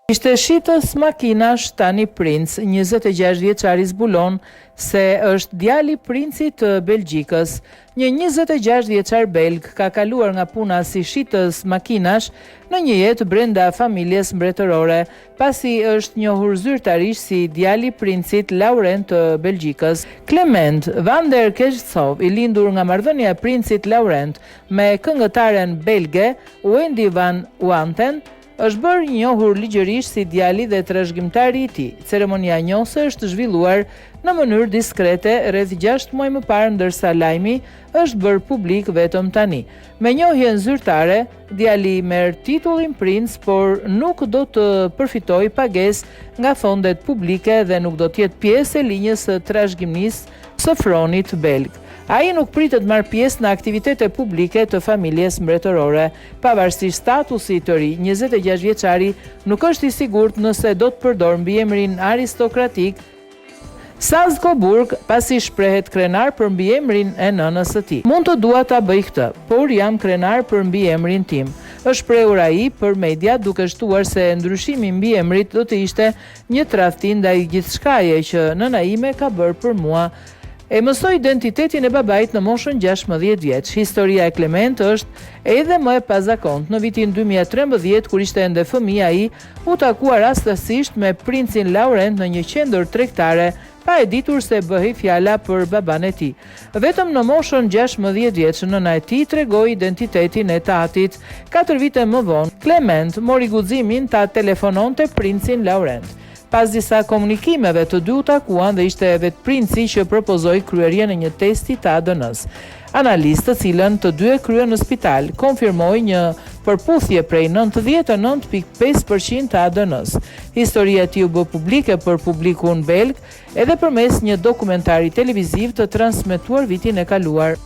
Ishte shitës makinash, tani princ, 26 vjeçari zbulon se është djali i princit të Belgjikës. Një 26 vjeçar belg ka kaluar nga puna si shitës makinash në një jetë brenda familjes mbretërore, pasi është njohur zyrtarisht si djali i princit Laurent të Belgjikës. Clement van der Kerchove, i lindur nga marrëdhënia e princit Laurent me këngëtaren belge Wendy van Wanten, Është bërë i njohur ligjërisht si djali dhe trashëgimtari i tij. Ceremonia njohëse është zhvilluar në mënyrë diskrete rreth 6 muaj më parë ndërsa lajmi është bërë publik vetëm tani. Me njohjen zyrtare, djali merr titullin princ, por nuk do të përfitojë pagesë nga fondet publike dhe nuk do të jetë pjesë e linjës së trashëgimisë së fronit belg. Ai nuk pritet të marrë pjesë në aktivitete publike të familjes mbretërore. Pavarësisht statusit të ri, 26 vjeçari nuk është i sigurt nëse do të përdorë mbiemrin aristokratik Saxe-Coburg, pasi shprehet krenar për mbiemrin e nënës së tij. Mund të dua ta bëj këtë, por jam krenar për mbiemrin tim, është shprehur ai për mediat duke shtuar se ndryshimi i mbiemrit do të ishte një tradhti ndaj gjithçkaje që nëna ime ka bërë për mua. E mësoi identitetin e babait në moshën 16 vjeç. Historia e Clement është edhe më e pazakontë. Në vitin 2013, kur ishte ende fëmijë, ai u takua rastësisht me princin Laurent në një qendër tregtare, pa e ditur se bëhej fjala për babanë e tij. Vetëm në moshën 16 vjeç, nëna e tij tregoi identitetin e të atit. 4 vite më vonë, Clement mori guximin ta telefononte princin Laurent. Pas disa komunikimeve, të dy u takuan dhe ishte vetë princi që propozoi kryerjen e një testi të ADN-së. Analizë të cilën të dy e kryen në spital, konfirmoi një përputhje prej 99.5% të ADN-së. Historia e tij u bë publike për publikun belg edhe përmes një dokumentari televiziv të transmetuar vitin e kaluar.